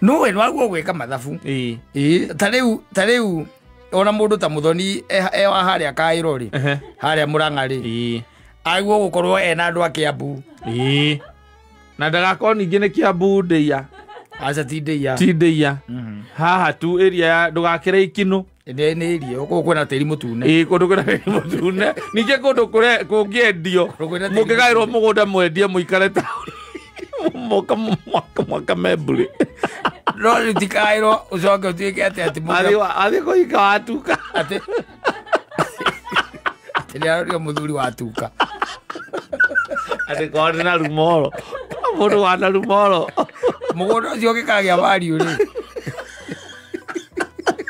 No we nwaguo gwika mathabu. Ii ta riu ona mundu ta Muthoni e wa haria Kairo ri. Haria Murang'a ri. Aguo gukorwo ena andu a Kiambu. Na ndagakorwo ningĩ nĩ Kiambu ndĩia. Aca ti ndĩia. Ti ndĩia. Haha tu area ya ndũgakĩre ikinũ. Nĩ irio gũkũ kwĩna tĩri mũtune. Ĩĩ kũndũ kwĩna tĩri mũtune. Ningĩ kũndũ kũngĩendio. Mũngĩgaĩrwo mũgũnda mwendie mũikare taũni. Moka mwaka memburi. No rĩu ti Kairo ũcoke ũtuĩke atĩ atĩ mũndũ athiĩ kũhika watuka. Atĩ atĩ nĩarorio mũthuri watuka. Atĩ korwo ndĩ na rumoro. Mũndũ wana rumoro. Mũgũnda ũcio ũngĩkagĩa value rĩ.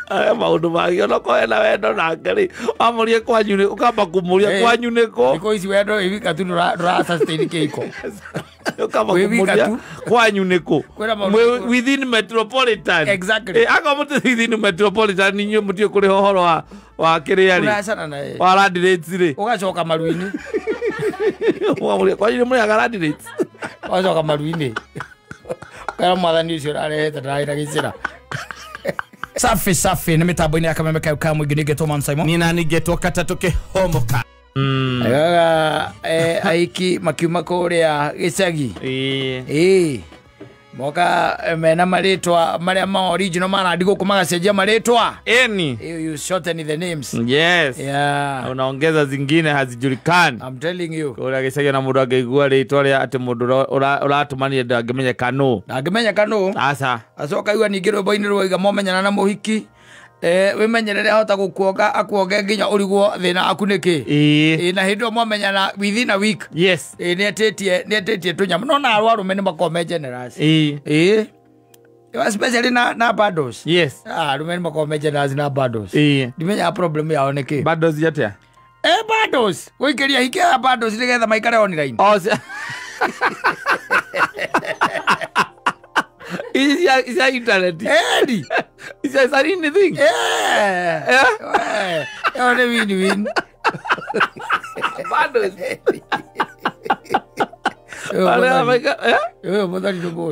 Aya maũndũ mangĩ onokorwo ena wendo nake rĩ wamũrie kwanyu nĩ ũkamba kũmũria kwanyu nĩkũ. Thikũ ici wendo wĩ wika tu ndũra sustain kĩhiko. Ũkamba kũmũria kwanyu nĩkũ. Within metropolitan. Exactly. Akorwo mũtirĩ within metropolitan inyuĩ mũtiũĩ kũrĩha ũhoro wa kĩrĩa rĩ. Ũracana naye. Wa land rates rĩ. Ũgacoka maru-inĩ. Ũkamũria kwanyu nĩ mũrĩhaga land rates. Ũgacoka maru-inĩ. Ũkera mwathani ũcio ũrarehete ndararĩ na gĩcĩra. Safi safi nĩ mĩtambo-inĩ ya Kameme kau ka mũingĩ nĩngetwo Man Simon. Nĩ nani ngetwo Katatũ Kĩhomoka. Agaga aiki makiuma kũrĩa gĩcagi. Ĩĩ. Moka mena marĩtwa marĩa ma original marandi gũkũ magacenjia marĩtwa. Eni. You shorten the names. Yes. Yeah. Unaongeza zingine hazijulikani. I'm telling you. Kũrĩa gĩcagi na mũndũ angĩigua rĩtwa rĩa atĩ mũndũ ũratũmania ndangĩmenyeka nũ. Ndangĩmenyeka nũ. Aca. Acoka igua ningĩ rwĩmbo-inĩ rwaiga momenyana na mũhiki. Wimenyerere ahota gũkuonga akuonge nginya ũrigwo thĩna aku nĩkĩ. Ĩĩ na hĩndĩ ĩyo mwamenyana within a week. Yes. Ĩĩ nĩetĩtie tũnyamũ no na arũme nĩ makoragwo me generous. Ĩĩ. Especially na bundles. Yes. Arũme nĩ makoragwo me generous na bundles. Ĩĩ. Ndimenyaga problem yao nĩkĩ. Bundles atĩa? Bundles. Gũikĩria hike ya bundles nĩgetha maikare online. Is that internet? Eddie. Is that anything? Yeah. Yeah. Yeah. Win win. Bundles.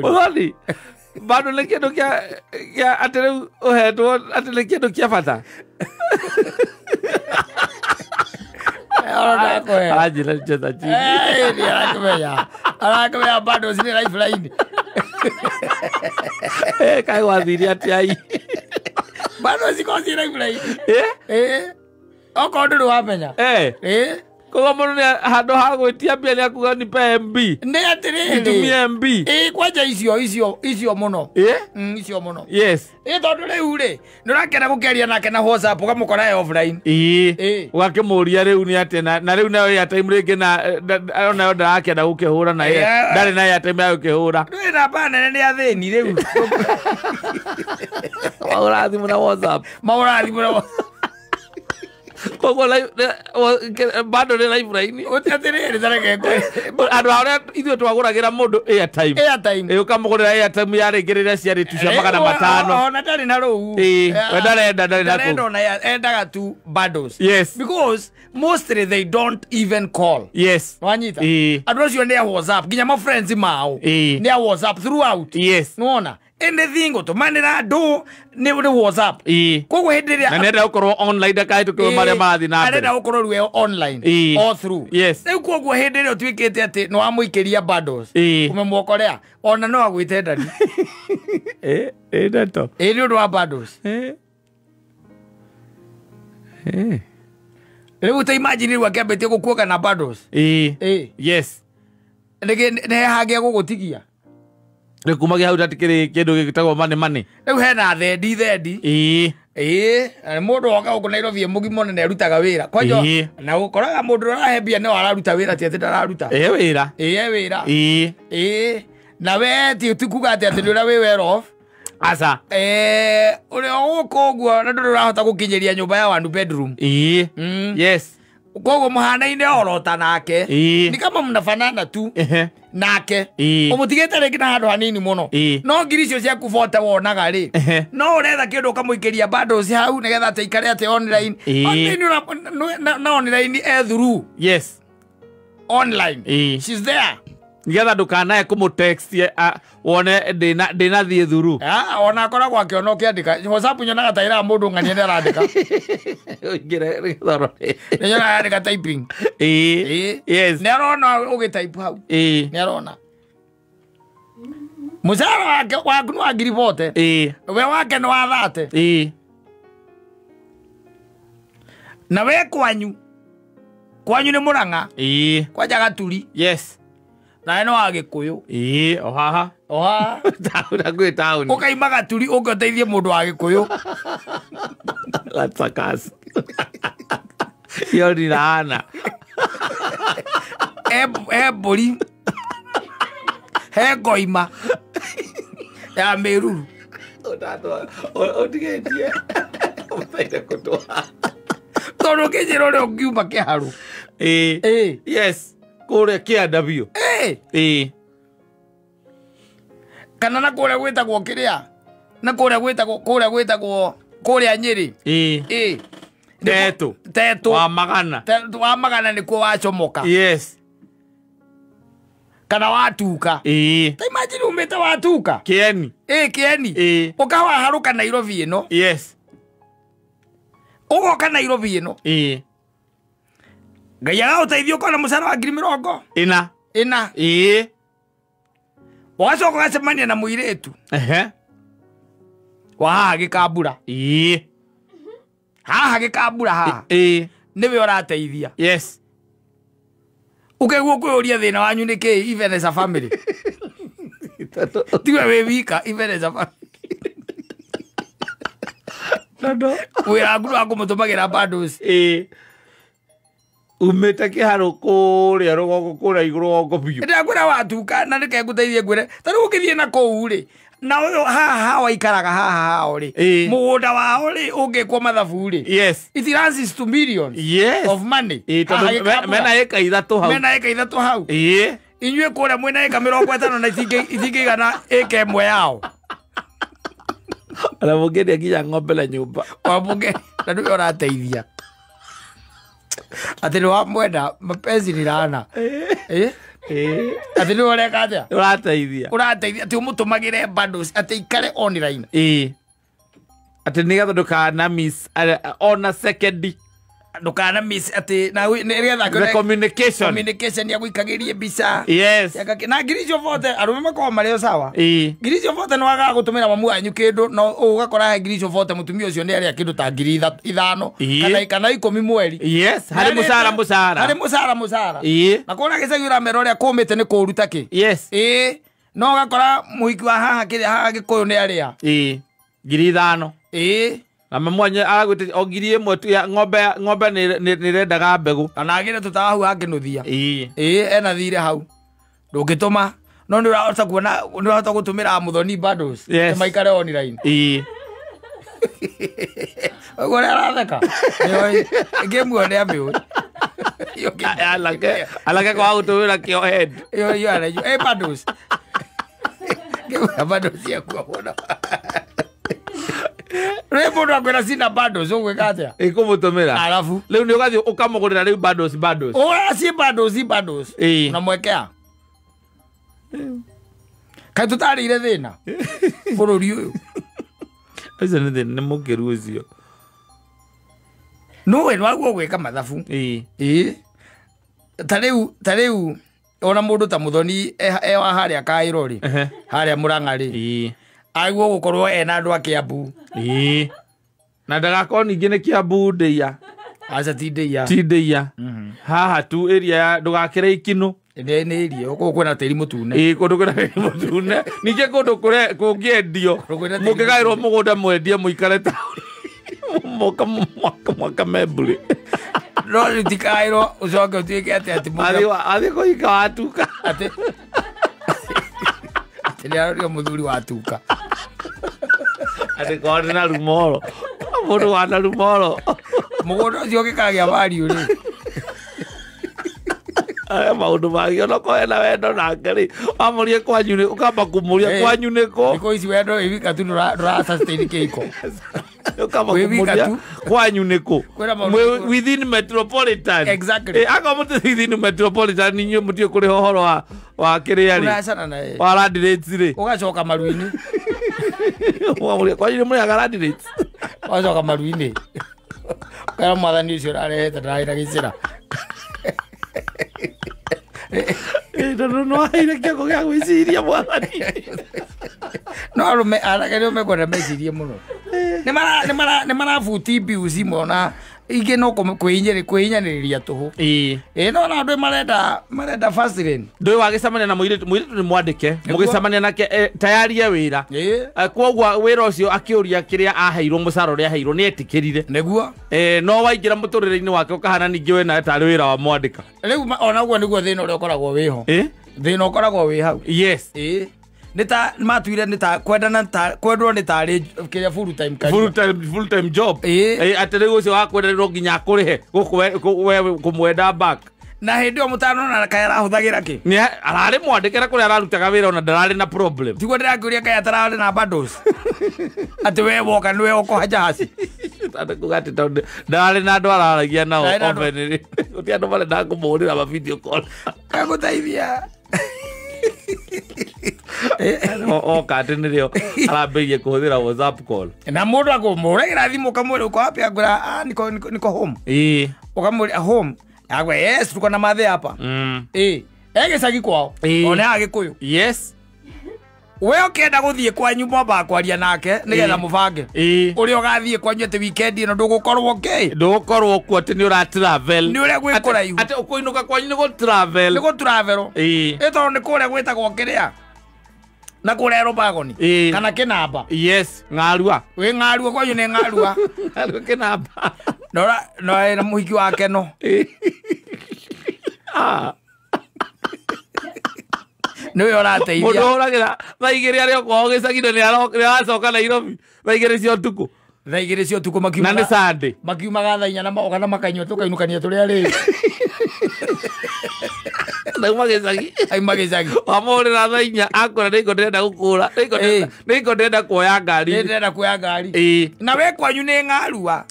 Muthoni. Bado nĩ kĩndũ kĩa atĩ rĩu ũhetwo atĩ nĩ kĩndũ kĩa bata. Anjĩra cheza chini. Arakũmenya. Bundles nĩ lifeline. Kaĩ wathire atĩa ai? Bundles ikoragwo ciĩ lifeline. Okorwo ndũrĩ wamenya. Koguo mũndũ nĩ handũ ha gwĩtia mbia nĩ akuga nipe MB. Nĩ atĩrĩrĩ. Nitumie MB. Ĩĩ kwanja icio mũno. Icio mũno. Yes. Ĩĩ tondũ rĩu rĩ nĩ ũrakena gũkĩaria nake na WhatsApp ũkamũkora e offline. Ĩĩ. Ũgakĩmũria rĩu nĩ atĩa na rĩu nayo airtime rĩngĩ na onayo ndarakĩenda gũkĩhũra na ndarĩ na airtime ya gũkĩhũra. Ndũrĩ namba nene nĩ athĩni rĩu. Mahũra thimũ na WhatsApp. Mahũra thimũ na WhatsApp. Koguo bado nĩ lifeline. Atĩrĩrĩ tareke ngwĩre. Andũ arĩa ithuĩ twagũragĩra mũndũ airtime. Airtime. Ĩĩ ũkamũgũrĩra airtime yarĩ rĩrĩa ciarĩ tu cia 500. Ona ndarĩ na rũu. Ĩĩ we ndarenda ndarĩ na kũu. Ndarenda endaga tu bundles. Yes. Because mostly they don't even call. Yes. Wanyita. Andũ acio nĩ a WhatsApp nginya ma friends mao. Nĩ a WhatsApp throughout. Yes. Nĩwona? Anything gũtũmanĩra andũ nĩ WhatsApp. Koguo hĩndĩ ĩrĩa na nĩenda gũkorwo online ndakahĩtũkĩrwo marĩa marathiĩ na mbere. Arenda gũkorwo rĩu online all through. Yes. Rĩu koguo hĩndĩ ĩrĩa ũtuĩkĩte atĩ nĩ wamũikĩria bundles ũmemwokorea ona no agwĩte ndani. Ndeto. Ĩĩ nĩ ũndũ wa bundles. Rĩu ta imagine rĩu akĩambĩtie gũkuoga na bundles. Yes. Nĩ hangĩa gũgũtigia. Rĩu kumagia hau ndatikĩrĩ kĩndũ gĩtagwo money money. Rĩu hena thendi thendi. Ĩĩ mũndũ woka gũkũ Nairobi mũgima ona nĩarutaga wĩra. Kwanja na ũkoraga mũndũ ũrahe mbia no araruta wĩra ti atĩ ndararuta. Ĩĩ wĩra. Ĩĩ wĩra. Ĩĩ. Na we ti kuga atĩ atĩ ũrĩa wĩ well off. Aca. Ũrĩa gũkũ ũguo na ndũrĩ ũrahota gũkinyĩria nyũmba ya one bedroom. Ĩĩ. Yes. Koguo mũhanaine orota nake. Ni kama mnafanana tu. Nake. Ũmũtigĩte rĩngĩ na handũ hanini mũno. No ngiri icio ciaku bote wonaga rĩ. No ũretha kĩndũ ũkamũikĩria bundles hau nĩgetha atĩ aikare atĩ online. Online na online e through. Yes. Online. She's there. Nigetha ndukanae kũmũtext wone ndĩnathiĩ thuru. Ona akoragwo akĩona ũkĩandĩka WhatsApp nyonaga ta ĩraga mũndũ ng'ania nĩ arandĩka. Ũingĩre gĩthoro. Nyonaga arandĩka typing. Yes. Nĩ arona ũgĩtype hau. Nĩ arona. Mũcara wake waku nĩ wa ngiri 40. We wake nĩ wa 30. Na we kwanyu. Kwanyu nĩ Murang'a. Kwanja Gaturi. Yes. Na eno wa Gikuyu. O haha. O haha. Taũni gwĩ taũni. Ũkaima Gaturi ũke ũteithie mũndũ wa Gikuyu. That's a curse. Iyo ni laana. He mbũri. He ngoima. Ya mĩruru. Ũtigĩtie. Ũbataire kũndwara. Tondũ ũkĩnjĩra ũrĩa ũngiuma kĩharũ. Yes. Kũrĩa kĩanda biũ. Kana na kũrĩa gwĩtagwo kĩrĩa? Na kũrĩa gwĩtagwo kũrĩa gwĩtagwo kũrĩa Nyĩrĩ. Tetũ. Tetũ. Wa magana. Tetũ wa magana nĩkuo wacomoka. Yes. Kana watuka. Ta imagine umĩte watuka. Kĩeni. Kĩeni. Ũkawaharũka Nairobi ĩno. Yes. Ũgoka Nairobi ĩno. Ngai agagũteithia ũkona mũcara wa ngiri 40. Ĩna. Ũgacoka ũgacemania na mũirĩtu. Wa haha Gĩkambura. Haha Gĩkambura haha. Nĩwe ũrateithia. Yes. Ũkaigua ũkwĩyũria thĩna wanyu nĩ kĩĩ even as a family. Tiwe wĩ wika even as a family. Wĩra waku nĩ wa kũmũtũmagĩra bundles. Umĩte kĩharũ kũrĩa rũgongo kũrĩa igũrũ rũgongo biũ. Ndĩrakwĩra watuka na nĩke ngũteithie ngwĩre ta rĩu ũngĩthiĩ na kũu rĩ na ũyũ haha hao aikaraga haha hao rĩ mũgũnda wao rĩ ũngĩkwo mathabu rĩ. Yes. It runs to millions. Yes. Of money. Tondũ mena ĩka 3 hau. Mena ĩka 3 hau. Inyuĩ kũrĩa mwĩna ĩka 50 na itingĩigana ĩka 1 yao. Ona mũngĩendia nginya ng'ombe na nyũmba. Wamũngĩ na nĩwe ũrateithia. Atĩ nĩ wamwenda mapenzi ni laana. Atĩ nĩwe ũreka atĩa? Ũrateithia. Ũrateithia atĩ ũmũtũmagĩre bundles atĩ ikare online. Atĩ nĩgetha ndũkana miss ona second. Ndũkana miss atĩ na nĩgetha the communication. Communication ya gũikagĩrie mbica. Yes. Na ngiri icio 40 arũme makoragwo marĩ o sawa. Ngiri icio 40 nĩ wagaga gũtũmĩra mamu wanyu kĩndũ no ũgakora he ngiri icio 40 mũtumia ũcio nĩ arĩa kĩndũ ta ngiri 5 kana 10 mweri. Yes, harĩ mũcara mũcara. Harĩ mũcara mũcara. Na kuona gĩcagi ũramera ũrĩa kũmĩte nĩ kũũru ta kĩ. Yes. No ũgakora mũhiki wa haha kĩrĩa haha Gĩkũyũ nĩ arĩa. Ngiri 5. Na mamwanya aragwĩte o ngiri 1 tu ya ng'ombe ng'ombe nĩ rendaga mbegũ. Kana agĩre tũtawa hau akĩnũthia. Ena thirĩ hau. Ndũngĩtũma no nĩ ũrahota kuona nĩ ũrahota gũtũmĩra mũthoni bundles. Maikare online. Ũguo ũrĩa aratheka. Ngĩmuona nĩ amĩũĩ. Alake kwa gũtũmĩra kĩo head. Iyo araiyo. Bundles. Ngĩmuona bundles ciakua mũno. Rĩu mũndũ akwĩra cina bundles ũgwĩka atĩa? Ĩkũmũtũmĩra. Arabu. Rĩu nĩ ũgathiĩ ũkamũgũrĩra rĩu bundles bundles. Ũra ci bundles bundles. Ũnamwekea. Kaĩ tũtarĩire thĩna bũrũri ũyũ. Ũcio nĩ thĩna nĩ mũkĩru ũcio. Nũĩ nĩ waguo gwĩka mathabu. Ta rĩu ona mũndũ ta mũthoni e wa harĩa Kaĩro rĩ, harĩa Murang'a rĩ. Aguo gũkorwo ena andũ a Kiambu. Na ndagakorwo ningĩ nĩ Kiambu ndĩia. Aca ti ndĩia. Ti ndĩia. Haha tu area ya ndũgakĩre ikinũ. Nĩ area gũkũ kwĩna tĩri mũtune. Kũndũ kwĩna tĩri mũtune. Ningĩ kũndũ kũngĩendio. Mũngĩgaĩrwo mũgũnda mwendie mũikare taũni. Moka mwaka membũrĩ. No rĩu ti Kaĩro ũcoke ũtuĩke atĩ atĩ mũndũ athiĩ kũhika watuka. Atĩ nĩ arorio mũthuri watuka. Atĩ korwo ndĩ na rumoro. Mũndũ wana rumoro. Mũgũnda ũcio ũngĩkagĩa value rĩ. Aya maũndũ mangĩ onokorwo hena wendo nake rĩ, wamũrie kwanyu nĩ ũkamba kũmũria kwanyu nĩ kũ. Thikũ ici wendo wĩ wika tu ndũra sustain kĩhiko. Ũkamba kũmũria kwanyu nĩ kũ. Within metropolitan. Exactly. Akorwo mũtirĩ within metropolitan inyuĩ mũtiũĩ kũrĩha ũhoro wa Wa kĩrĩa rĩ? Ũracana na ye. Wa land rates rĩ. Ũgacoka maru-inĩ. Kwa nĩ mũrĩhaga land rates? Ũgacoka maru-inĩ. Ũkera mwathani ũcio ũrarehete ndararĩ na gĩcĩra. Tondũ no aheire kĩongo gĩa gwĩciria mwathani. No arũme anake nĩo mekwenda mecirie mũno. Nĩ marabuti mbiu cimwe ona ingĩ no kwĩhinyanĩrĩria tũhũ. Ĩĩ no na andũ marenda fast lane. Ndũĩ wagĩcemania na mũirĩtu nĩ mwandĩke mũgĩcemania nake tayarie wĩra. Kwoguo wĩra ũcio akĩũria kĩrĩa aheirwo mũcara ũrĩa aheirwo nĩ etĩkĩrire. Nĩguo. No waingĩra mũtũrĩre-inĩ wake ũkahana ningĩ we nawe tarĩ wĩra wa mwandĩka. Rĩu ona ũguo nĩguo thĩna ũrĩa ũkoragwo wĩho. Thĩna ũkoragwo wĩ hau. Yes. Nĩ ta matuire nĩ ta kwendana ta kwendwo nĩ tarĩ kĩrĩa full time career. Full time job. Atĩ rĩu ũcio wa kwenda no nginya akũrĩhe kũmwenda back. Na hĩndĩ ĩyo mũtanona kaĩ arahũthagĩra kĩ? Nĩ ararĩ mwandĩke na kũrĩa ararutaga wĩra ona ndararĩ na problem. Tiguo ndĩrakĩũria kaĩ atararĩ na bundles. Atĩ we woka nĩwe ũkoha jahaci. Kuga atĩ tondũ ndararĩ na andũ araragia nao openly. Gũtirĩ andũ marenda kũmũhũrĩra ma video call. Gagũteithia. Oka atĩ nĩrĩo arambĩrĩirie kũhũthĩra WhatsApp call. Na mũndũ akũmũhũragĩra thimũ ũkamwĩra uko wapi, akwĩra ah niko home. Ũkamwĩra home. Agwe yes tuko na mathe hapa. Egĩcagi kwao. Ona Agĩkũyũ. Yes. We ũkĩenda gũthiĩ kwanyu mwambaga kwaria nake nĩgetha mũbange. Ũrĩa ũgathiĩ kwanyu atĩ weekend ĩno ndũgũkorwo kĩ? Ndũgũkorwo kuo atĩ nĩ ũra travel. Nĩ ũrĩa gwĩ kũraihu. Atĩ ũkũinũka kwanyu nĩ gũ travel. Nĩ gũ travel. Ĩ tondũ nĩ kũrĩa gwĩtagwo kĩrĩa? Na kũrĩa Rũbagoni. Kana Kĩnamba. Yes, Ng'arua. Wĩ Ng'arua kwanyu nĩ Ng'arua. Ng'arua Kĩnamba. No ena mũhiki wake no. Nĩwe ũrateithia. Mũndũ ũhũragĩra thaa igĩrĩ arĩ o kwao gĩcagi-inĩ nĩ aracoka Nairobi thaa igĩrĩ cia ũtukũ. Thaa igĩrĩ cia ũtukũ makiumaga. Na nĩ Sunday. Makiumaga thaa inya na magoka na makanyua tũkainũkania tũrĩ arĩu. Ndauma gĩcagi. Auma gĩcagi. Wamũhũrĩra thaa inya akwĩra nĩ ndĩrenda gũkũra. Nĩ ndĩrenda kuoya ngari. Nĩ ndĩrenda kuoya ngari. Na we kwanyu nĩ Ng'arua.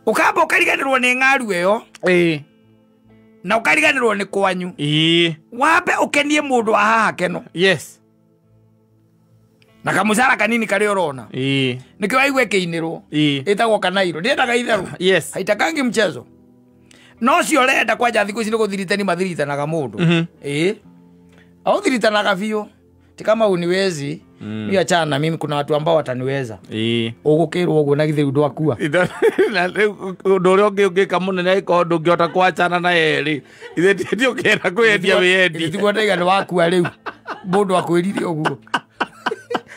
Ũkamba ũkariganĩrwo nĩ Ng'arua ĩyo. Na ũkariganĩrwo nĩ kwanyu. Wambe ũkenie mũndũ wa haha keno. Yes. Na kamũcara kanini karĩa ũrona. Nĩkĩo waigua ĩkĩinĩrwo. Ĩtagwo Kanairo. Ndĩendaga itherũ. Yes. Haitakangi mchezo. No ũcio ũrenda kwanja thikũ ici nĩ gũthiritani mathiritanaga mũndũ. Aũthiritanaga biũ. Ti kama uniwezi. Mimi achana na mimi, kuna watu ambao wataniweza. Ũgũkĩrwo ũguo na githĩ rĩu ndwakua. Ũndũ ũrĩa ũngĩ ũngĩka mũnene angĩkorwo ndũngĩhota kwachana na yerĩ. Ithe ti ũkĩenda kwĩyendia wĩyendie. Tiguo ndaiga nĩ wakua rĩu. Mũndũ akwĩrire ũguo.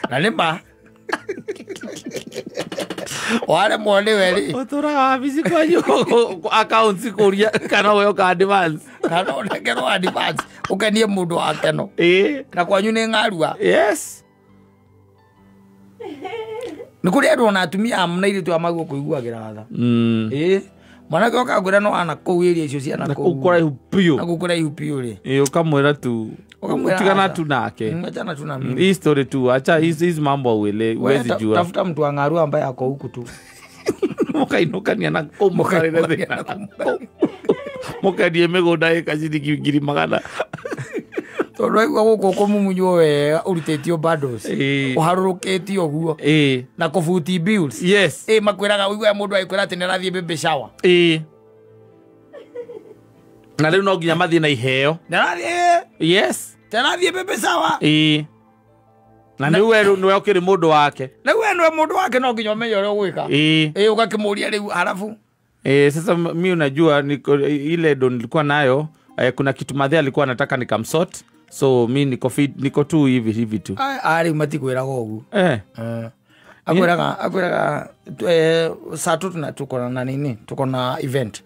Na nĩ ma. Waremwo nĩwe rĩ. Ũtũraga wabici kwanyu accounts kũria kana ũheo ka advance. Kana ũnengerwo advance ũkenie mũndũ wa keno. Na kwanyu nĩ Ng'arua. Yes. Nĩ kũrĩ andũ ona atumia a na airĩtu a maguo kũiguagĩra tha. Mwanake oka ngwĩra no ana kũu area icio cia na kũu. Kũraihu biũ. Na kũu kũraihu biũ rĩ. Ũkamwĩra tu. Tigana tu nake. Achana tu na mimi. Hii story tu acha hizi mambo uele huwezi jua. Tafuta mtu wa Ng'arua ambaye ako huku tu. Mũkainũkania na kũu mũkarĩre mũkendie mĩgũnda ĩka ciringi 100,000. Tondũ waigua gũkũ ũkũmumunywo wega ũrutĩtio bundles. Ũharũrũkĩtio ũguo. Na kũbuti bills. Yes. Makwĩraga ũiguaga mũndũ agĩkwĩra atĩ nĩ arathiĩ baby shower. Na rĩu no nginya mathiĩ na iheo. Nĩ arathiĩ. Yes. Nĩ arathiĩ baby shower. Na nĩ we nĩwe ũkĩrĩ mũndũ wake. Rĩu we nĩwe mũndũ wake no nginya ũmenye ũrĩa ũgwĩka. Ũgakĩmũria rĩu halafu. Sasa mimi unajua niko ile ndo nilikuwa nayo, kuna kitu madhe alikuwa anataka nikamsort. So mi niko fit, niko tu hivi hivi tu. Ari matikwĩraga ũguo. Akwĩraga saa tu tuko na nini? Tuko na event.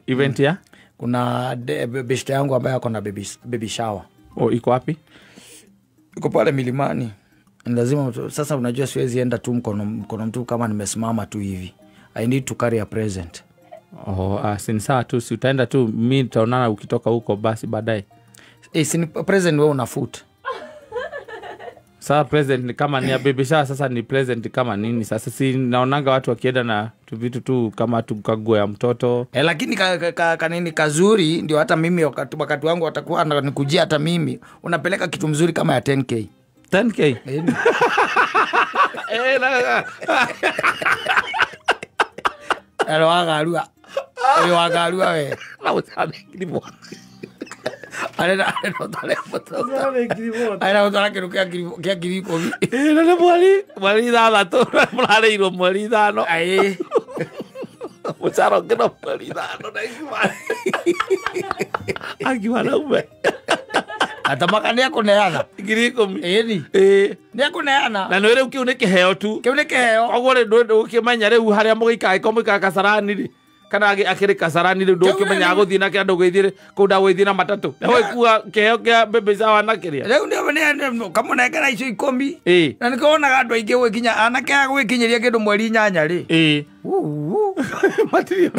Event ya? Kuna beshte yangu ambaye ako na baby shower. Oh, iko wapi? Iko pale milimani. Lazima sasa unajua siwezi enda tu mkono mtu kama nimesimama tu hivi. I need to carry a present. Oh, si sawa tu, si utaenda tu, mimi nitaonana ukitoka huko basi baadaye. Si present wewe una foot. Sasa present ni kama ni ya baby shower, sasa ni present kama nini? Sasa si naonanga watu wakienda na vitu tu kama tukaguo ya mtoto. Lakini kanini kazuri ndio hata mimi wakati wangu watakuwa wananikujia, hata mimi unapeleka kitu mzuri kama ya 10k. 10k. Ero agarua. Oyo agarua we. Na usane Arena arena otara kindu kia ngiri ikumi. Na nĩ mweri ithathatũ mũrarĩirwo mweri ithano. Aĩ. Mũcara ũngĩ no mweri ithano na angiuma naume. Atamaka nĩ ekũneana ngiri ikũmi. Ĩni. Nĩ ekũneana. Na nĩ rĩu kĩu nĩ kĩheo tu. Kĩu nĩ kĩheo. Koguo rĩ ndũkĩmenya rĩu harĩa mũgĩikara angĩkorwo mũikaraga Kasarani rĩ, kana akĩrĩ Kasarani rĩu ndũkĩmenya gũthiĩ na kĩrĩa ndũgĩthiĩ kũu ndagũgĩthiĩ na matatũ. Nĩgũgĩkua kĩheo kĩa baby shower na kĩrĩa. Rĩu nĩ kamũnengera icio ikũmi. Na nĩkĩo wonaga andũ aingĩ gwĩkinya anake aya gwĩkinyĩria kĩndũ mweri inyanya rĩ. Matirĩ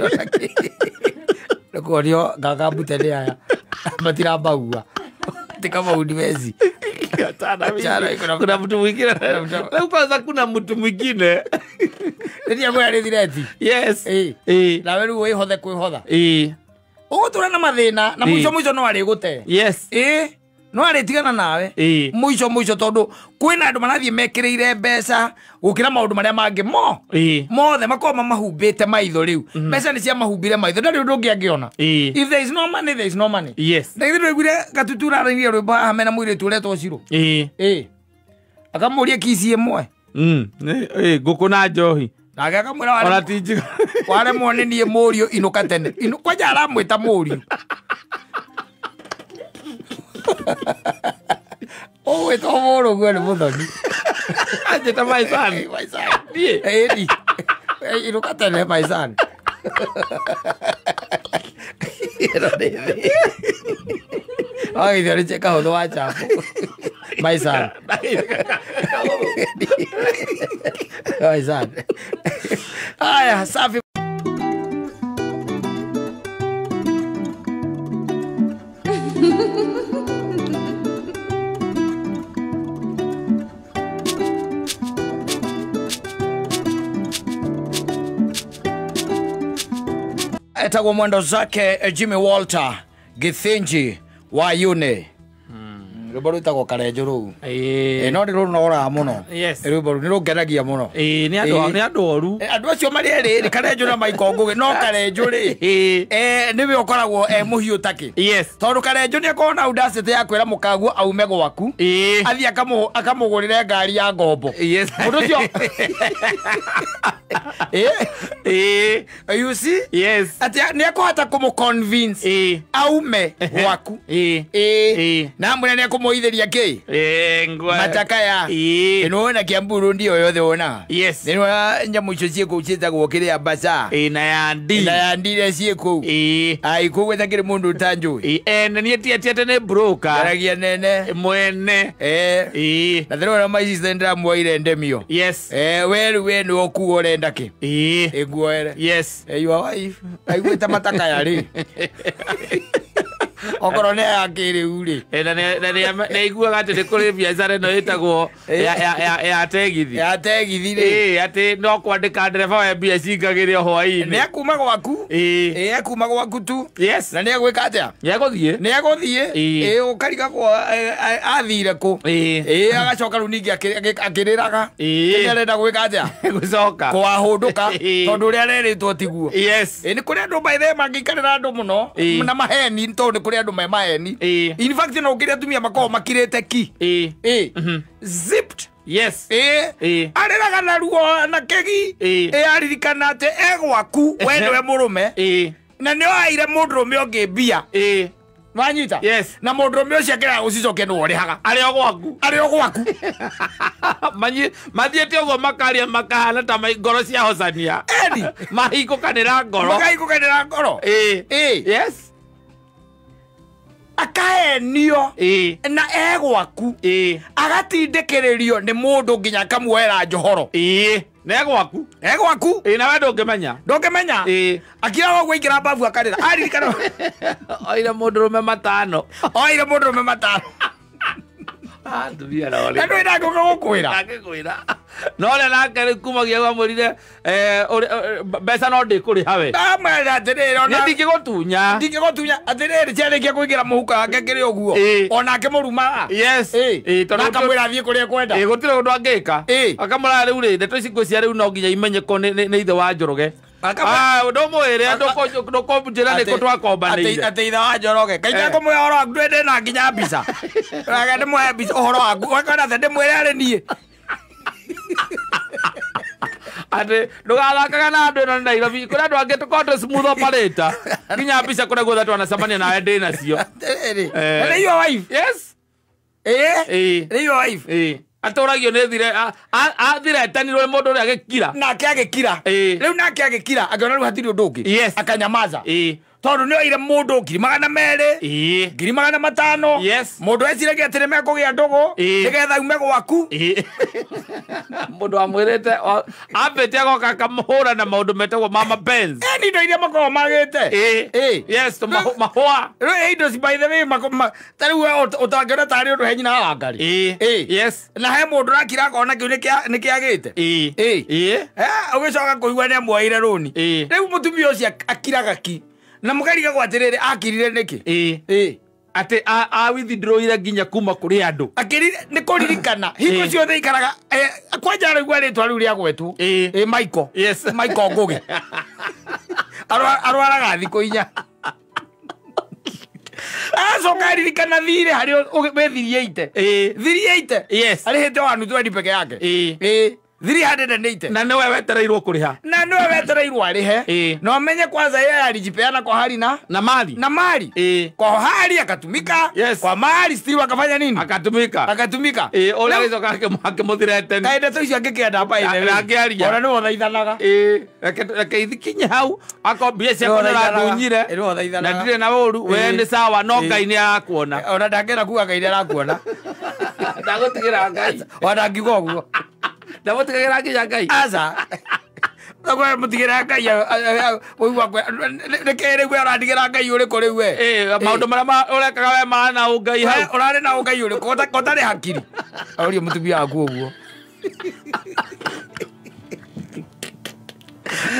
ona kĩ. Nĩkuonio ngakambute nĩ aya. Matirambagua. Ti kama uniwezi. Kuna mtu mwingine. Leo kwanza kuna mtu mwingine. Ndio kwa rethireti. Yes. Na wewe wihothe kwihotha. Ugutura na mathina na mwisho mwisho no arigute. Yes. No aritigana nawe. Mwisho mwisho tondu kwina andu marathie mekiriire mbeca gukira maundu maria mangi mo. Mothe makorwo mahumbite maitho riu. Mbeca ni cia mahumbire maitho ndari undu ungi angiona. If there is no money there is no money. Yes. Ndagithi ndwiguire Gatutura arairie rwimbo haha mena muiritu uretwo Ciro. Akamuria kici imwe. Nguku na njohi. Nake akamwira ona ti njiga. Waremwo ni nie mũriũ inuka tene. Kwanja aramwita mũriũ. Ũgwĩtwo mũrũguo nĩ Mũthoni. Anjĩta my son. My son. Niĩ. Inuka tene my son. Ĩno nĩ thĩ. Wagĩthio nĩ kahũthũ wa chapo. My son. My son. Aya, safi. Etagwo mwendo zake Jimmy Walter Githinji wa Yune. Rwimbo rwĩtagwo Karenjũ rũu. No nĩ rũnoraga mũno. Rwimbo rũu nĩ rũngenagia mũno. Nĩ andũ oru. Andũ acio marĩ erĩ Karenjũ na Michael Ngũgĩ, no Karenjũ rĩ nĩwe ũkoragwo e mũhiũ takĩ. Tondũ Karenjũ nĩ akoragwo na audacity ya kwĩra mũkaguo aume gwaku, athiĩ akamũgũrĩre ngari ya ngombo. Mũndũ ũcio you see? Yes. Atĩ nĩ ekũhota kũmũ-convince aume gwaku. Na amwĩre nĩ ekũmũithĩria kĩ? Matakaya. Ĩno na Kiambu Road o yothe wonaga. Yes. Nĩ nyamũ icio ciĩ kũu ciĩtagwo kĩrĩa mbaca. Na ya ndi. Na ya ndi iria ciĩ kũu. Ai kũu gũtakĩrĩ mũndũ ũtanjũĩ. Na niĩ tiatiate nĩ broker. Njaragia nene. Mwene. Na thĩna ũrĩa my sister ndĩramuoire ndemio. Yes. We rĩu we nĩwe ũkuo ũrenda kĩ? Ĩnguoere. Yes. Your wife aiguĩte matakaya rĩ. Okorwo nĩ ya kĩrĩu rĩ. Na nĩ aiguaga atĩ nĩ kũrĩ biacara ĩno ĩtagwo ya tegithi. Ya tegithi rĩ. Atĩ no kwandĩka ndereba we mbia cingagĩre o hwaĩ-inĩ. Nĩ ekuma gwaku. Ekuma gwaku tu. Yes. Na nĩ egwĩka atĩa? Nĩ egũthiĩ. Nĩ egũthiĩ. Ũkarigagwo athire kũ. Agacoka rĩu ningĩ akĩrĩraga. Nĩ arenda gwĩka atĩa? Gũcoka. Kwahũndũka tondũ ũrĩa arerĩtwo tiguo. Yes. Nĩ kũrĩ andũ by the way mangĩikarĩra andũ mũno na maheni tondũ nĩ kũrĩ andũ me maheni. In fact no ũkĩrĩ atumia makoragwo makirĩte ki. Zipped. Yes. Arĩraga na ruo na kĩgi. Aririkana atĩ e gwaku we nĩwe mũrũme. Na nĩ oaire mũndũrũme ũngĩ mbia. Wanyita? Yes. Na mũndũrũme ũcio akĩrega gũcicokia nĩwe ũrĩhaga. Arĩ o gwaku. Arĩ o gwaku. Mathiĩte ũguo makaria makahana ta ngoro ciahocania. Eni. Mahingũkanĩra ngoro. Makahingũkanĩra ngoro. Yes. Akaenio na e gwaku. Agatindĩkĩrĩrio nĩ mũndũ nginya akamuoera njohoro. Na e gwaku. E gwaku. Na we ndũngĩmenya. Ndũngĩmenya. Akira ũguo aingĩra mbabu akarĩra. Aririkana. Oire mũndũrũme matano. Oire mũndũrũme matano. Atumia na na ndũĩ ndangĩũka gũkwĩra. Ndangĩkwĩra. No ũrĩa nake rĩu kumagia amwĩrire mbeca no ndĩkũrĩha we. Ndamwĩra atĩrĩrĩ, ona Niĩ ndingĩgũtunya. Ndingĩgũtunya atĩrĩrĩ, ciarĩkia kũingĩra mũhuko wake kĩrĩ ũguo. Onake mũrumaga. Yes. Na akamwĩra athiĩ kũrĩa ekwenda. Gũtirĩ ũndũ angĩka. Akamwĩra rĩu rĩ, ndeto ici ngwĩciria rĩu no nginya imenyeko nĩ ithe wa Njoroge. Ndũmwĩre, ndũkũnjĩra nĩkũ twakombanĩire. Atĩ ithe wa Njoroge. Kaingĩ ngũmwĩra ũhoro waku ndwĩ na nginya mbica. Reke ndĩmũhe mbica ũhoro waku. Ũgakora atĩ ndĩmwĩre arĩ niĩ. Atĩ ndũgathakaga na andũ ĩno nĩ Nairobi. Kũrĩ andũ angĩ tũkoragwo twĩ smooth operator. Nginya mbica kũrĩa guothe twanacemania nawe ndĩ nacio. Atĩrĩrĩ. Na nĩ your wife? Yes. Nĩ your wife? Atũragio nĩ thire, athiretanirwo nĩ mũndũ ũrĩa agĩkira. Nake agĩkira. Rĩu nake agĩkira, akĩona rĩu hatirĩ ũndũ ũngĩ. Yes. Akanyamaza. Tondũ nĩ oire mũndũ 200,000, 500,000. Yes. Mũndũ eciragia atĩ nĩmekũgĩa ndũgũ, nĩgetha ume gwaku. Mũndũ amwĩrĩte, ambĩte agoka akamũhũra na maũndũ metagwo mama Benz. Nĩ indo iria makoragwo magĩte. Yes, to mahũa. Rĩu indo ci by the way, ta rĩu we ũtangĩona tarĩ ũndũ he nyina wa Wangari. Yes. Na he mũndũ ũrakira akona kĩu nĩkĩagĩte. Ũgĩcoka kũigua nĩamuoire rũni. Rĩu mũtumia ũcio akiraga ki. Na mũkarigagwo atĩrĩrĩ, akirire nĩkĩ? Atĩ awithdrawire nginya kuma kũrĩ andũ. Akirire nĩ kũririkana. Hingo ciothe ikaraga, kwanja araigua rĩtwa rĩu rĩa gwetwo. Michael. Yes. Michael Ngũgĩ. Arwaraga thikũ 4. Acoka aririkana thirĩ harĩa wĩ 380. 380. Yes. Arĩhĩte 120 peke yake. 380. Na nĩwe wetereirwo kũrĩha. Na nĩwe wetereirwo arĩhe. Na ũmenye kwanza yeye alijipeana kwa hali na na mali. Na mali. Kwa hali akatumika. Yes. Kwa mali still akafanya nini? Akatumika. Akatumika. Ũrĩa agĩcoka akĩmũthirete. Kaĩ ndeto icio angĩkĩenda by the way. Na akĩaria. Ona nĩwe ũthaithanaga. Reke ithikinye hau. Akorwo mbia ciakwa nĩũrandunyire. Nĩwe ũthaithanaga. Na ndirĩ na ũru. We nĩ sawa no Ngai nĩ arakuona. Ona ndangĩenda kuga Ngai nĩ arakuona. Ndagũtigĩra Ngai. Ona ndangiuga ũguo. Ndamũtigagĩra nginya Ngai. Aca. Ndagwĩra mũtigĩra Ngai, ũigua nĩkĩ rĩu we ũrandigĩra Ngai ũrĩkũ rĩu we? Maũndũ marĩa ũrekaga we mararĩ na ũngai hau. Ũrarĩ na ũngai ũrĩkũ? Ũtarĩ hakiri. Ũrie mũtumia waku ũguo.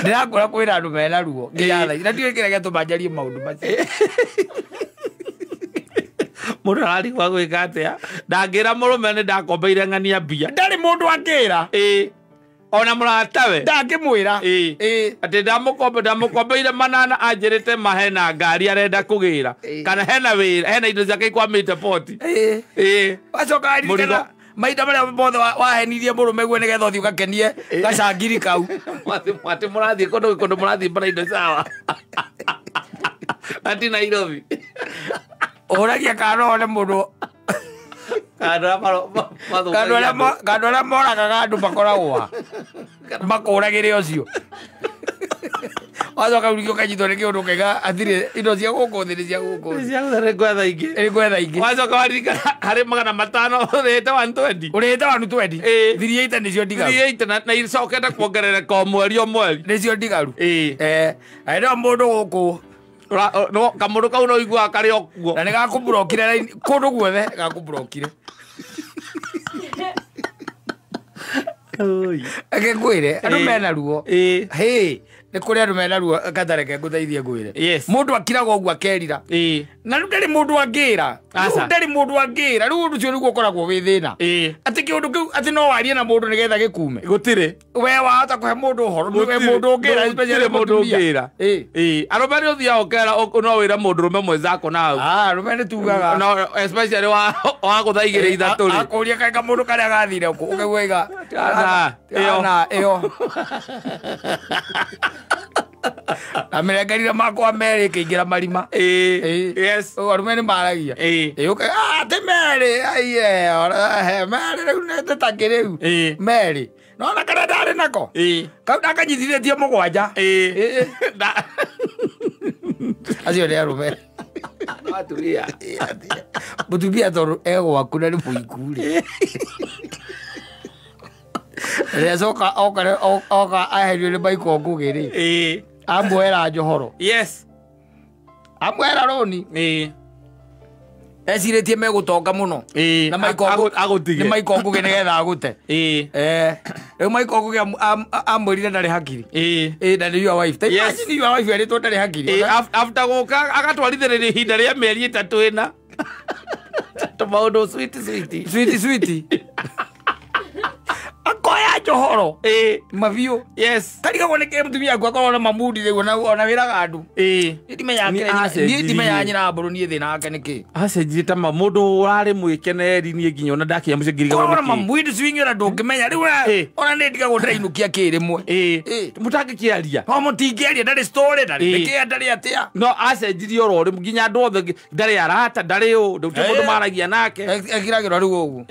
Ndĩrakwĩra kwĩna andũ mena ruo nginya thaa ici. Na ndiũĩ kĩrĩa gĩatũma njarie maũndũ macio. Mũndũ ararigwo gwĩka atĩa? Ndangĩra mũrũme nĩ ndakombeire ng'ania mbia. Ndarĩ mũndũ angĩra. Ona mũratawe. Ndangĩmwĩra. Atĩ ndamũkombeire 800 anjĩrĩte ma hena ngari arenda kũgĩra. Kana hena wĩra, hena indo ciake ikwamĩte poti. Wacoka aririkana mahinda marĩa mothe wahenirie mũrũme guo nĩgetha ũthiĩ ũgakenie gacangiri kau. Atĩ mũrathiĩ kũndũ kũndũ mũrathiĩ mbara indo sawa. Ati Nairobi. Ũragia kana no one mũndũ. Kandũ arĩa moragaga andũ makoragwo ha? Makũragĩre ũcio. Wacoka ũrigio ũkanyitwo nĩ kĩũndũ ũkaiga atirĩ indo cia gũkũ thĩ nĩ cia gũkũ thĩ. Cia gũkũ thĩ gwetha ingĩ. Nĩ gwetha ingĩ. Wacoka waririkana harĩ 500 ũrĩhĩte 120. Ũrĩhĩte 120? 380 nĩcio ndigaru. 380 na icokete kuongerereka o mweri o mweri. Nĩcio ndigaru. No mũndũ gũkũ. Kamũndũ kau no ũiguaga karĩ o kuo. Na nĩ gakũmburokire kũndũ guothe gakũmburokire. Reke ngwĩre andũ mena ruo. Hĩ, nĩ kũrĩ andũ mena ruo katareke ngũteithie ngwĩre. Mũndũ akiraga ũguo akerira. Na rĩu ndarĩ mũndũ angĩra. Rĩu ndarĩ mũndũ angĩra. Rĩu ũndũ ũcio nĩguo ũkoragwo wĩ thĩna. Atĩ kĩũndũ kĩu atĩ no warie na mũndũ nĩgetha gĩkume. Gũtirĩ. We wahota kũhe mũndũ ũhoro, nĩwe mũndũ ũngĩra, especially mũndũ mũtumia. ũngĩra. Arũme nĩ ũthiaga ũkera no wĩre mũndũrũme mwenzako na hau. Arũme nĩ tugaga. No especially wa gũtha 2 3 rĩ. Akũria kaĩ kamũndũ karĩa gathire kũ, ũkaigua iga. Ana, ĩyo. Amĩrengerire makwa merĩ ĩkĩingĩra marima. Yes. Arũme nĩ maragia. Atĩ merĩ, aiye, merĩ rĩu nĩ tũtakĩ rĩu. Merĩ. Nona karĩa ndarĩ nako? Kau ndakanyitithĩtie 7. Acio nĩ arũme. Atumia. Mũtumia tondũ egwaku na nĩ mũiku rĩ. Rĩrĩa acoka oka aherio nĩ Michael Ngũgĩ rĩ. Amwera njohoro. Yes. Amwera rũni. Ecirĩtie megũtonga mũno. Na agũtige. Nĩ Michael Ngugi nĩgetha agũte. Rĩu Michael Ngugi amwĩrire ndarĩ hakiri. Na nĩ your wife. Imagine your wife erĩtwo ndarĩ hakiri. After gũka agatwarithĩrĩria ihinda rĩa mĩeri 3 ĩna. Tũmaũndũ sweet sweet. Sweet sweet. Akoya njohoro. Mabiũ. Yes. Karigagwo nĩ kĩ mũtumia waku akorwo na mamudi rĩu ona wĩraga andũ. Niĩ ndimenyaga nyina mbũrũ niĩ thĩna wake nĩkĩ. Acenjirie ta mũndũ ũrarĩ mwĩkeneri niĩ nginya ona ndakinya mũciĩ ngirigagwo nĩkĩ. Korwo na mamudi swing ona ndũngĩmenya rĩu ona nĩ ndigagwo ndĩrainũkia kĩ rĩmwe. Mũtangĩkĩaria. No mũtingĩaria ndarĩ story ndarĩ nĩkĩ ndarĩ atĩa. No acenjirie oro rĩmwe nginya andũ othe ndarĩ arata ndarĩ ũ ndũtirĩ mũndũ maragia nake. Ekiragĩrwo rĩu ũguo.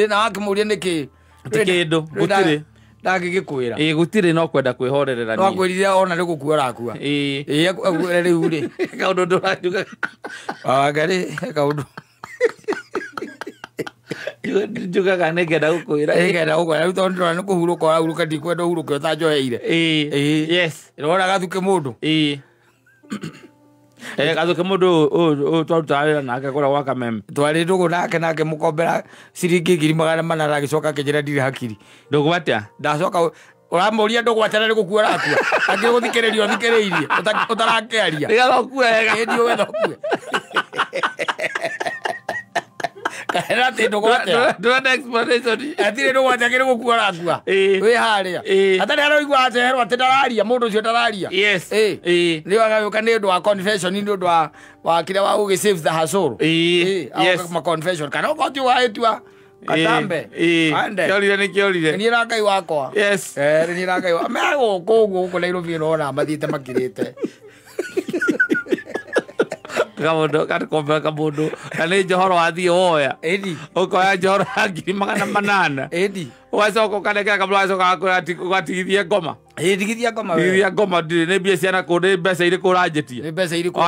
Na wakĩmũria nĩkĩ. Kĩndũ gũtirĩ. Ndangĩgĩkwĩra. Gũtirĩ no kwenda kwĩhorerera niĩ. No akwĩrire ona nĩ gũkua ũrakua. Akwĩre rĩu rĩ. Kaũndũ ndũranjuga. Anga rĩ kaũndũ. Njugaga nĩngenda gũkwĩra. Nĩngenda gũkwĩra rĩu tondũ ndĩrona nĩ kũhurũka ũrahurũka ndikwenda ũhurũke ũtanjoheire. Yes. Ndĩrona gathuke mũndũ. Gathuke mũndũ ũyũ twarutaga wĩra nake kũrĩa gwa Kameme. Twarĩ ndũgũ nake nake mũkombera ciringi 400,000 agĩcoka akĩnjĩra ndirĩ hakiri. Ndũgũ atĩa? Ndacoka ũramũria ndũgũ atĩa na nĩ gũkua ũrakua. Akĩrĩ gũthikĩrĩria ũthikĩrĩirie ũtarakĩaria. Nĩgetha ũkue wega. Ĩĩ nĩgetha ũkue. Kana atĩ ndũgũ atĩa? Ndũrenda explanation. Atirĩ ndũgũ atĩa akĩrĩ gũkua ũrakua. Wĩ harĩa. Atarĩ aroigua acererwo atĩ ndararia mũndũ ũcio ndararia. Yes. Rĩu agagĩũka nĩ ũndũ wa confession nĩ ũndũ wa kĩrĩa wa gũgĩ save the her soul. Yes. Ma confession kana okorwo ti wahĩtua katambe. Ande. Kĩorire nĩ kĩorire. Niĩ na Ngai wakwa. Yes. Niĩ na Ngai wakwa. Me gũkũ ũguo gũkũ Nairobi ũrona mathiĩte makirĩte. Kamundu gakombe kamundu na nĩ njohoro wathiĩ woya. Ũkoya njohoro ya 800,000. Ũgacoka ũkanengera kamũndũ agacoka agakwĩra ũgatigithie ngoma. Tigithia ngoma we. Tigithia ngoma ndirĩ nĩ mbia ciana kũ nĩ mbeca irĩkũ ũranjĩtia. Nĩ mbeca irĩkũ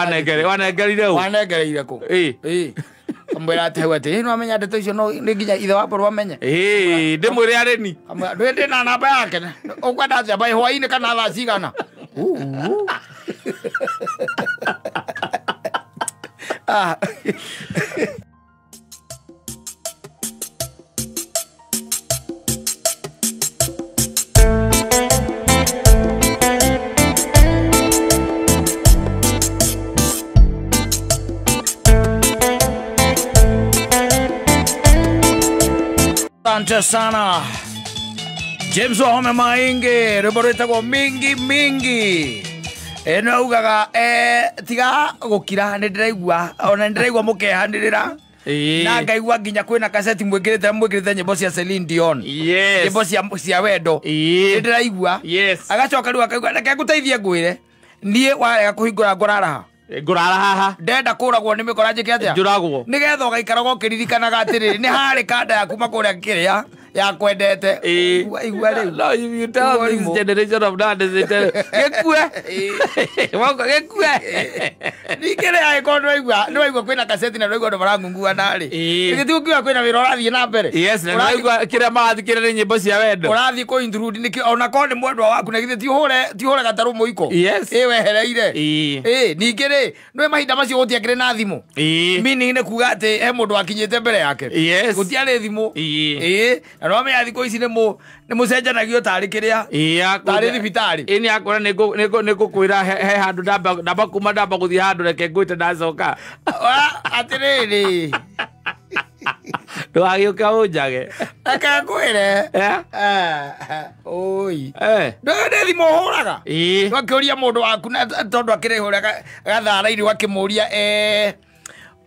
wanengerire ũ? Wanengereire kũ? Kamwĩra atĩ hau atĩ nĩ wamenya ndeto icio no nĩ nginya ithe wa mbũrũ amenye. Ndĩmwĩre arĩni. Ndwĩ ndĩ na namba yake. Ũkwenda atĩa by hwaĩ-inĩ kana thaa cigana? Asante sana James Wahome Maingi, rwĩmbo rwĩtagwo Mingi Mingi. Ĩno augaga tiga gũkira nĩ ndĩraigua ona nĩ ndĩraigua mũkehanĩrĩra na ngaigua nginya kwĩna kaseti mwĩkĩrĩte nyĩmbo cia Celine Dion. Yes. Nyĩmbo cia wendo. Nĩ ndĩraigua. Yes. Agacoka rĩu akaigua reke ngũteithie ngwĩre niĩ warega kũhingũra ngũraraha. Ngũrara haha. Ndenda kũragwo nĩ mĩkora njĩke atĩa? Njũragwo. Nĩgetha ũgaikaraga ũkĩririkanaga atĩrĩrĩ nĩ harĩ kanda ya kuma kũrĩa kĩrĩa yakwendete. Igua rĩu. No, you tell this generation of nowadays they tell gĩkue. Wauga gĩkue. Ningĩ rĩ angĩkorwo nĩwaigua kwĩna kaseti na nĩwaigua andũ marangunguana rĩ. Githĩ ti ũngiuga kwĩna wĩra ũrathiĩ na mbere? Yes, na nĩwaigua kĩrĩa marathikĩrĩria nĩ nyĩmbo cia wendo. Ũrathiĩ kũ intrude nĩkĩ ona korwo nĩ mwendwa waku na githĩ ti ũhũre gatarũ mũiko. Yes. Wehereire. Ningĩ rĩ nĩwe mahinda macio gũtiakĩrĩ na thimũ. Meaning nĩ kuga atĩ he mũndũ wakinyĩte mbere yake. Yes. Gũtiarĩ thimũ. Na nĩwamenya thikũ ici nĩ mũcenjanagio tarĩ kĩrĩa tarĩ thibitarĩ. Nĩ akora nĩ ngũkwĩra he handũ ndamba kuma ndamba gũthiĩ handũ reke ngwĩte ndacoka. Atĩrĩrĩ. Ndũgagĩũke ũnjage. Reke ngwĩre. Oi. Ndũĩ nĩ thimũ ũhũraga? Ũgakĩũria mũndũ waku tondũ akĩrĩ hũra gathara-inĩ ũgakĩmũria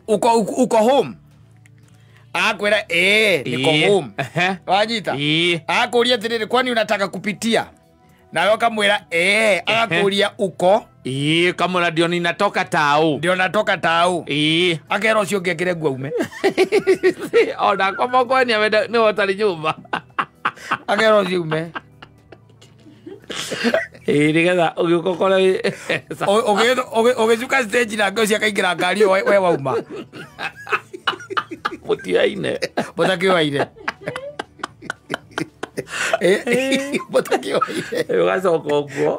uko home? Agakwĩra niko home. Wanyita? Agakũria atĩrĩrĩ kwani unataka kupitia? Nawe ũkamwĩra agakũria uko? Kamwĩra ndio ninatoka tao. Ndio natoka tao. Akera ũcio ũngĩ ekĩre nguo aume. Ona kwa moko nĩ ũtarĩ nyũmba. Akera ũcio aume. Nĩgetha ũgĩũka ũkore ũgĩcuka stage nake ũcio akaingĩra ngari we wauma. Mũtiaine. Mũtakĩoaine. Mũtakĩoire. Ũgacoka ũguo.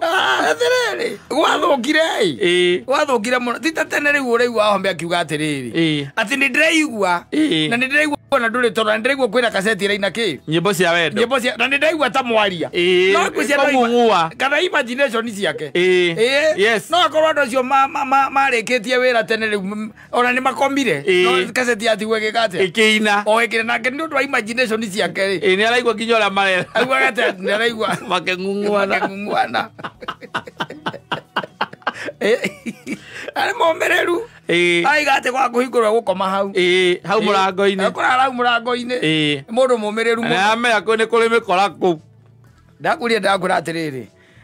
Atĩrĩrĩ, gwathũkire ĩ. Gwathũkire mũno. Ti ta tene rĩu ũraigua Wahome akiuga atĩrĩrĩ. Atĩ nĩ ndĩraigua. Na nĩ ndĩraigua na ndũrĩ toro, na nĩ ndĩraigua kwĩna kaseti ĩraina kĩ? Nyĩmbo cia wendo. Nyĩmbo cia, na nĩ ndĩraigua ta mwaria. No ngwĩciria kũng'ung'ua. Kana imagination ciake. Yes. No akorwo andũ acio marĩkĩtie wĩra tene rĩu ona nĩ makomire. No kaseti yatigwo ĩgĩka atĩa? Ĩkĩina. O ĩkĩina nake nĩ ũndũ wa imagination ciake rĩ. Nĩ araigua nginya ũrĩa marera. Aiguaga atĩa? Nĩ araigua. Makĩng'ung'uana. Makĩng'ung'uana. Arĩ momĩrĩru. Aiga atĩ gwa kũhingũrwo gũkoma hau. Hau mũrango-inĩ. Ekũrara hau mũrango-inĩ. Mũndũ mũmĩrĩru mũno. Na amenya nĩ kũrĩ mĩkora kũu. Ndakwĩrire ndakwĩra atĩrĩrĩ.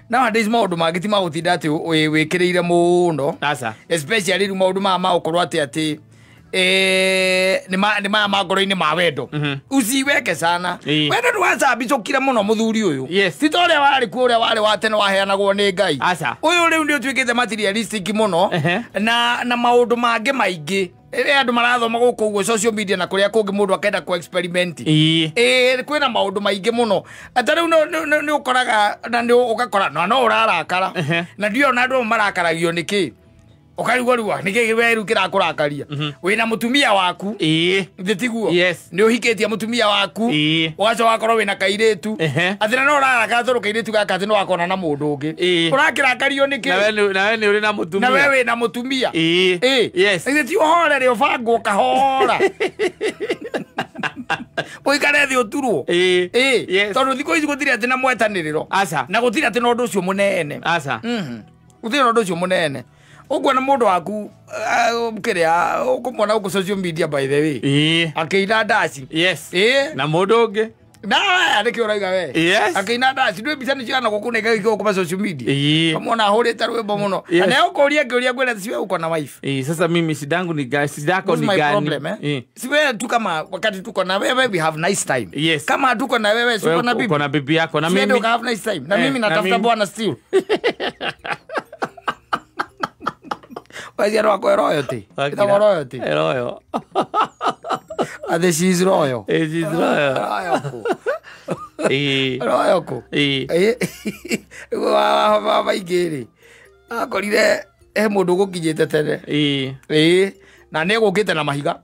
Nowadays maũndũ mangĩ ti magũtinda atĩ wĩkĩrĩire mũno. Aca. Especially rĩu maũndũ maya ma gũkorwo atĩ atĩ nĩ maya ma ngoro-inĩ ma wendo. Usiweke sana. Wendo ndwacambicũkire mũno mũthuri ũyũ. Yes. Ti ta ũrĩa warĩ kuo ũrĩa warĩ wa tene waheanagwo nĩ Ngai. Aca. Ũyũ rĩu nĩ ũtuĩkĩte materialistic mũno na maũndũ mangĩ maingĩ. Rĩrĩa andũ marathoma gũkũ ũguo social media na kũrĩa kũngĩ mũndũ akenda ku experiment. Kwĩna maũndũ maingĩ mũno. Ata rĩu nĩ ũkoraga na nĩ ũgakora na no ũrarakara. Na ndiũĩ ona andũ marakaragio nĩ kĩ. Ũkarigwo rĩu nĩ kĩ we rĩu kĩrakũrakaria. Wĩna mũtumia waku. Githĩ tiguo? Yes. Nĩ ũhikĩtie mũtumia waku. Ũgacoka ũgakorwo wĩna kairĩtu. Atĩ na no ũrarakara tondũ kairĩtu gaka atĩ nĩ wakona na mũndũ ũngĩ. Ũrakĩrakario nĩ kĩ? Na we nĩ ũrĩ na mũtumia. Na we wĩna mũtumia. Yes. Githĩ ti ũhorere ũbangwo kahora. Ũikare thĩ ũturwo. Yes. Tondũ thikũ ici gũtirĩ atĩ na mwetanĩrĩro. Aca. Na gũtirĩ atĩ na ũndũ ũcio mũnene. Aca. Gũtirĩ na ũndũ ũcio mũnene. Ũguo na mũndũ waku kĩrĩa ũkũmwona gũkũ social media by the way. Akĩina ndaci. Yes. Na mũndũ ũngĩ. Na nĩkĩo ũrauga we. Yes. Akĩina ndaci ndũĩ mbica nĩ cigana gũkũ na igagĩikio gũkũ social media. Ũkamwona ahũrĩte rwĩmbo mũno. Yes. Na nĩegũkũria ngĩũria ngwĩre si wewe uko na wife. Sasa mimi shida yangu ni gani? Shida yako ni my gani? problem, eh? Si wewe tu kama wakati tuko na wewe we have nice time. Yes. Kama tuko na wewe si uko na bibi. Uko na bibi yako na mimi. Si wewe have nice time. Na mimi natafuta bwana still. Waciarwo akwa royalty. Ĩtagwo royalty. Royal. Atĩ she is royal. She is royal. Royal kũ? Royal kũ? Wa maingĩ rĩ, akorire he mũndũ ũgũkinyĩte tene. Na nĩ egũkĩte na mahiga.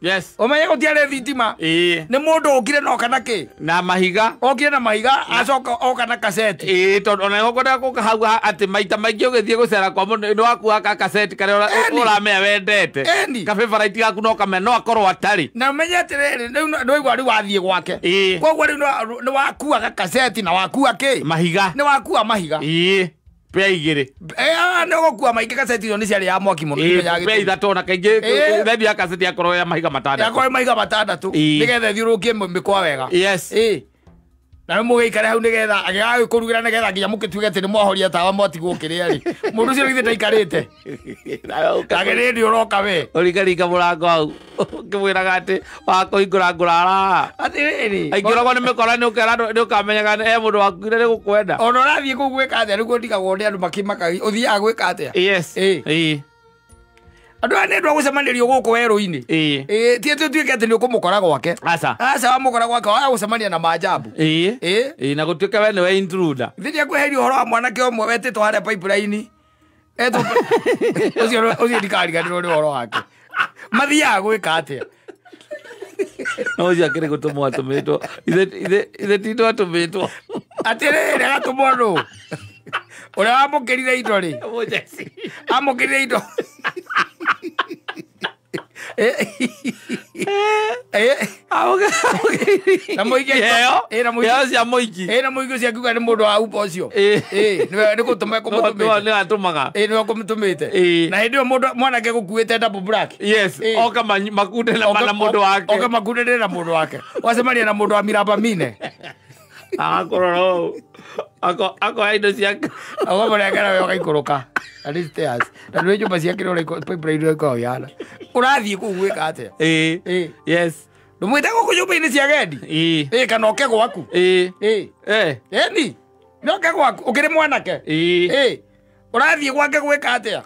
Yes. Ũmenye gũtiarĩ thitima. Nĩ mũndũ ũkire na oka na kĩ? Na mahiga. Okire na mahiga acoka oka na kaseti. Tondũ ona nĩgũkwendaga gũka hau atĩ maita maingĩ ũgĩthiĩ gũcera kwa mũndũ nĩ wakuaga kaseti karĩa ũramenya wendete. Ka favorite gaku no kamenya no akorwo atarĩ. Na ũmenye atĩrĩrĩ, rĩu nĩwaigua rĩu wathiĩ gwake. Koguo rĩu nĩ wakuaga kaseti na wakua kĩ? Mahiga. Nĩ wakua mahiga. Pea igĩrĩ. Nĩ ũgũkua maingĩ kaseti ĩyo nĩ ciarĩ ya mwaki mũno. Pea ithatũ na kaingĩ thendi ya kaseti yakorwo ya mahiga matandatũ. Yakorwo mahiga matandatũ nĩgetha ĩthiũrũrũkie mĩkwa wega. Yes. Na mũgĩikare hau nĩgetha agĩgagĩkũrugĩra nĩgetha nginya mũgĩtuĩke atĩ nĩ mwahoria tawa mwatigwo kĩrĩa rĩ. Mũndũ ũcio githĩ ndaikarĩte. Nake nĩ hĩndĩ ũroka we. Ũringaringa mũrango hau ũkĩmwĩraga atĩ wakũhingũra ngũrara. Atĩrĩrĩ. Aingĩragwo nĩ mĩkora nĩ ũkamenyaga he mũndũ wakuire nĩ gũkwenda. Ona ũrathiĩ kũu gwĩka atĩa nĩguo ndigagwo nĩ andũ makĩmakaga ũthiaga gwĩka atĩa? Yes. Andũ aya nĩ andũ a gũcemanĩrio gũkũ werũ-inĩ. Ti atĩ ũtuĩke atĩ nĩ ũkũmũkora gwake. Aca. Aca wamũkora gwake waya gũcemania na maajabu. Na gũtuĩke we nĩwe intruder. Thĩinĩ akweheria ũhoro wa mwanake ũmwe wetĩtwo harĩa pipeline. Etwo ũcio ndikariganĩrwo nĩ ũhoro wake. Mathiaga gwĩka atĩa? No ũcio akĩrĩ gũtũmwo atũmĩtwo. Ithe ti twatũmĩtwo. Atĩrĩrĩ agatũmwo nũ? Ũrĩa wamũkĩrire indo rĩ? Amũkĩrire indo. Na mũingĩ Iheo cia mũingĩ. Na mũingĩ ũcio akiuga nĩ mũndũ wa upa ũcio. Nĩ gũtũma ekũmũtũmĩte. Nĩ atũmaga. Nĩwe ũkũmũtũmĩte. Na hĩndĩ ĩyo mũndũ mwanake gũkuĩte double black. Yes. Oka makunde na mũndũ wake. Oka makunde na mũndũ wake. Wacemania na mũndũ wa miraba mine. Agakorora ũũ. Akoya indo ciake. Akamũnengera we ũgaikũrũka. Na nĩ stairs. Na nĩ nyũmba ciake ũrĩa pipeline ĩkoragwo ĩhana. Ũrathiĩ kũu gwĩka atĩa? Yes. Ndũmwĩte gũkũ nyũmba-inĩ cia agendi? Kana ũke gwaku? Ĩni. Nĩ ũke gwaku ũkĩrĩ mwanake? Ũrathiĩ gwake gwĩka atĩa?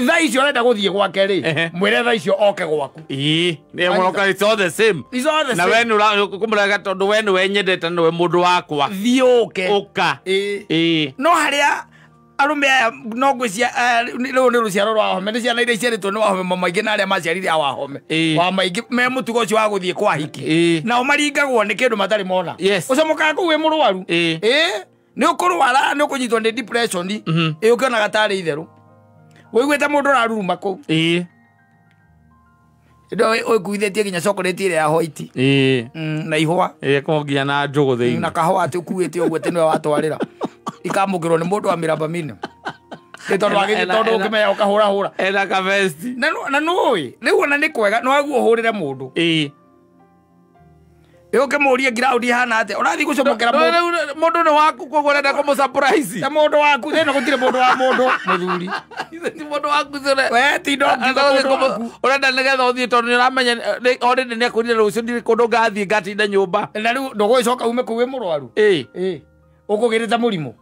Thaa icio arenda gũthiĩ gwake rĩ, mwĩre thaa icio oke gwaku. Ĩĩ, nĩ mũroka, it's all the same. It's all the Na same. we nĩ ũramũrega tondũ we nĩwe nyendete, nĩwe mũndũ wakwa. Thiĩ ũke. Ũka. Ĩĩ. Ĩĩ. No harĩa arũme aya no ngwĩcia rĩu nĩ rũciaro rwa Wahome, nĩ ciana iria iciarĩtwo nĩ Wahome mamaingĩ na arĩa maciarire a Wahome. Ĩĩ. Wa maingĩ me mũtugo ũcio wa gũthiĩ kwa hiki. Ĩĩ. Nao maringagwo nĩ kĩndũ matarĩ mona. Yes. Ũcomokaga kũu wĩ mũrwaru. Ĩĩ. Ĩĩ. Nĩ ũkũrwara, nĩ ũkũnyitwo nĩ depression. Ĩĩ, ũkĩonaga tarĩ itherũ. Wĩiguĩte mũndũ ũraruruma kũu. Ĩĩ. Ndo ũkuithĩtie nginya chocolate ĩrĩa ya white. Ĩĩ. Na ihũa. Ĩĩ, ko nginya na njũgũ thĩinĩ. Na kahũa atĩ ũkuĩte ũguo atĩ nĩwe watwarĩra. Ikamũkĩrwo nĩ mũndũ wa mĩramba mĩna. Nĩ tondũ wagĩthiĩ tondũ ũkĩmenya ũkahũrahũra. Ena kabesti. Na nũĩ, rĩu ona nĩ kwega, nĩ waguo ũhũrĩre mũndũ. Ĩĩ. Ĩ ũkĩmũrie ground ihana atĩa, ũrathiĩ gũcomokera mũndũ. Mũndũ nĩ waku koguo ũrenda kũmũ surprise. Ta mũndũ waku, thĩna gũtirĩ mũndũ wa mũndũ, mũthuri. Ti mũndũ waku ũcio. We ti ndo ngiuga mũndũ waku. Ũrenda nĩgetha ũthiĩ tondũ nĩ ũramenya already nĩ akwĩrire rũciũ ndirĩ kũndũ ngathiĩ ngatinda nyũmba. Na rĩu ndũgũgĩcoka ume kũu wĩ mũrwaru. Ĩĩ. Ĩĩ. Ũkũgĩrĩte mũrimũ.